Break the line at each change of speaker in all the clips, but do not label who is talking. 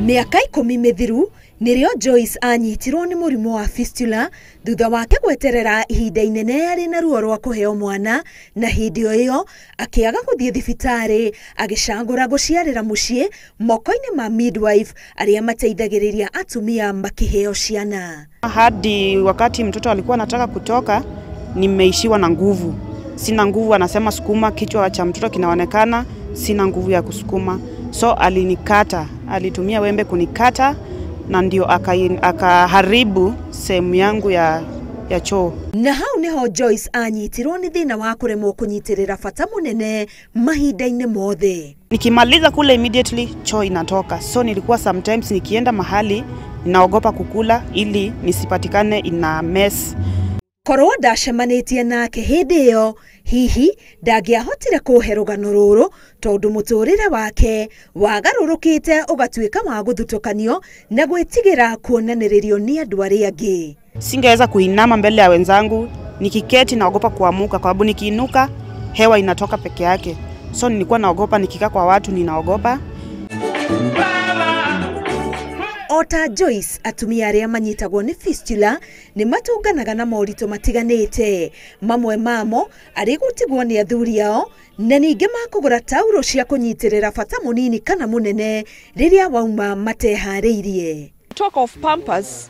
Mĩaka 10 mĩthiru nĩrĩo Joyce anyitirwo nĩ mũrimũ wa fistula thutha wake gweterera ihinda inene arĩ na ruo rwa kũheo mwana, na hĩndĩ o ĩyo akĩaga gũthiĩ thibitarĩ agĩcagũra gũciarĩra mũciĩ moko-inĩ ma midwife arĩa mateithagĩrĩria atumia makĩheo ciana.
Hadi wakati mtoto alikuwa anataka kutoka, nimeishiwa na nguvu. Sina nguvu, anasema sukuma, kichwa cha mtoto kinaonekana, sina nguvu ya kusukuma. So alinikata, alitumia wembe kunikata na ndio akaharibu sehemu yangu ya choo.
Na hau niho Joyce anyitirwo ni thina wa kuremwo kunyitirira bata munene mahinda-inĩ mothe.
Nikimaliza kule immediately choo inatoka. So nilikuwa sometimes nikienda mahali ninaogopa kukula ili nisipatikane ina mess.
Korwo ndacemanĩtie nake hĩndĩ ĩyo, hihi ndangĩahotire kũhe rũgano rũrũ tondũ mũtũrĩre wake wagarũrũkĩte ũgatuĩka wa gũthutũkanio na gwĩtigĩra kuonanĩrĩrio nĩ andũ arĩa angĩ.
Singeweza kuinama mbele ya wenzangu, nikiketi naogopa kuamuka kwa sababu nikiinuka hewa inatoka peke yake. So nilikuwa naogopa, nikikaa kwa watu ninaogopa.
Ota Joyce, atumia arĩa manyitagwo nĩ fistula nĩ matũnganaga na moritũ matiganĩte, mamwe mamo arĩ gũtigwo nĩ athuri ao na ningĩ makũgũra tauro cia kũnyitĩrĩra bata mũnini kana mũnene rĩrĩa wauma mateharĩirie.
Talk of Pampers,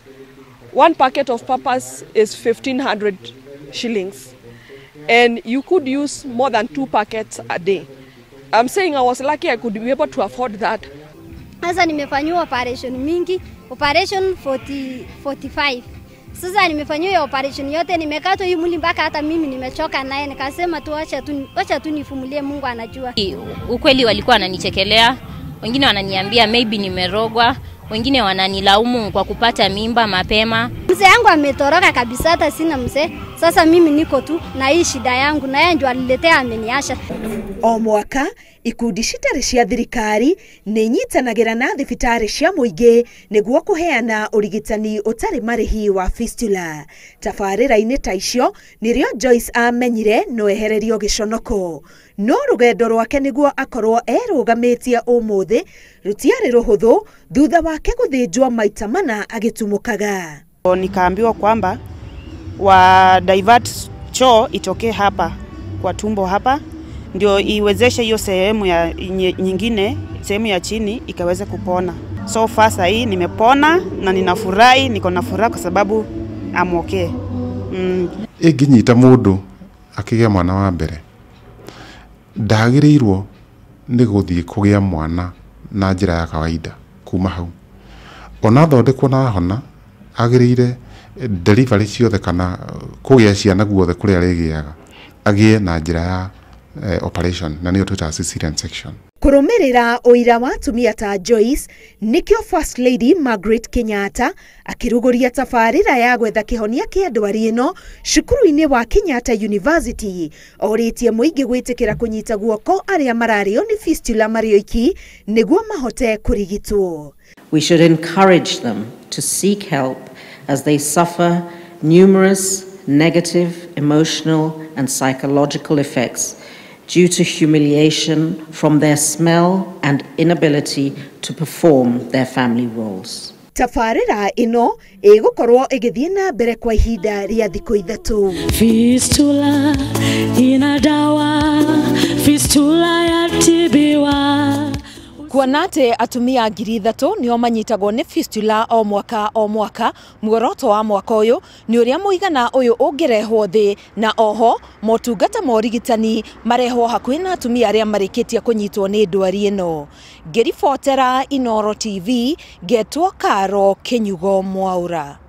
one packet of Pampers is 1500 shillings and you could use more than 2 packets a day. I'm saying I was lucky I could be able to afford that.
Sasa nimefanyiwa operation mingi, operation 45. Sasa nimefanyiwa operation yote, nimekatwa hii mwili mpaka hata mimi nimechoka naye, nikasema tu acha tu nifumilie, Mungu anajua.
Ukweli walikuwa wananichekelea, wengine wananiambia maybe nimerogwa, wengine wananilaumu kwa kupata mimba mapema.
Mzee yangu ametoroka kabisa, hata sina mzee. Sasa mimi niko tu na hii shida yangu, na yeye ndio aliletea, ameniacha.
O mwaka ikundi citarĩ cia thirikari nĩ inyitanagĩra na thibitarĩ cia mũingĩ nĩguo kũheana ũrigitani ũtarĩ marĩhi wa fistula. Tabarĩra-inĩ ta icio nĩrĩo Joyce amenyire no ehererio gĩconoko, no rũgendo rwake nĩguo akorwo erũgamĩtie ũmũthĩ rũtiarĩ rũhũthũ thutha wake gũthĩnjwo maita mana agĩtumũkaga.
Nikaambiwa kwamba wa divert choo itokee hapa kwa tumbo hapa ndio iwezeshe hiyo sehemu ya nyingine, sehemu ya chini ikaweze kupona. So far sasa nimepona na ninafurahi, niko na furaha kwa sababu I'm okay.
Ĩngĩnyita mũndũ akĩgĩa mwana wa mbere, ndagĩrĩirwo nĩ gũthiĩ kũgĩa mwana na njĩra ya kawaida kuma hau. Ona thondekwo na hona, agĩrĩire delivery ciothe kana kũgĩa ciana guothe kũrĩa arĩgĩaga agĩe na njĩra ya operation na niyo twĩtaga cesarean section.
Kũrũmĩrĩra ũira wa atumia ta Joyce nĩkĩo First Lady Margaret Kenyatta akĩrugũria tabarĩra ya gwetha kĩhonia kĩa ndwari ĩno cukuru-inĩ wa Kenyatta University, orĩtie mũingĩ gwĩtĩkĩra kũnyita guoko arĩa mararĩo nĩ fistula marĩ oiki nĩguo mahote kũrigitwo.
We should encourage them to seek help as they suffer numerous negative emotional and psychological effects due to humiliation from their smell and inability to perform their family roles.
Tabarĩra ĩno ĩgũkorwo ĩgĩthiĩ na mbere kwa ihinda rĩa thikũ 3.
Fistula ina dawa, fistula yatibiwa.
Kuona atĩ atumia 3,000 nĩo manyitagwo nĩ fistula o mwaka o mwaka, muoroto wa mwaka ũyũ nĩ ũrĩa mũigana ũyũ ũngĩrehwo thĩ, na oho motungata ma ũrigitani marehwo hakuhĩ na atumia arĩa marĩkĩtie kũnyitwo nĩ ndwari ĩno. Ngĩribotera Inooro TV, ngetwo Karo Kĩnyugo Mwaura.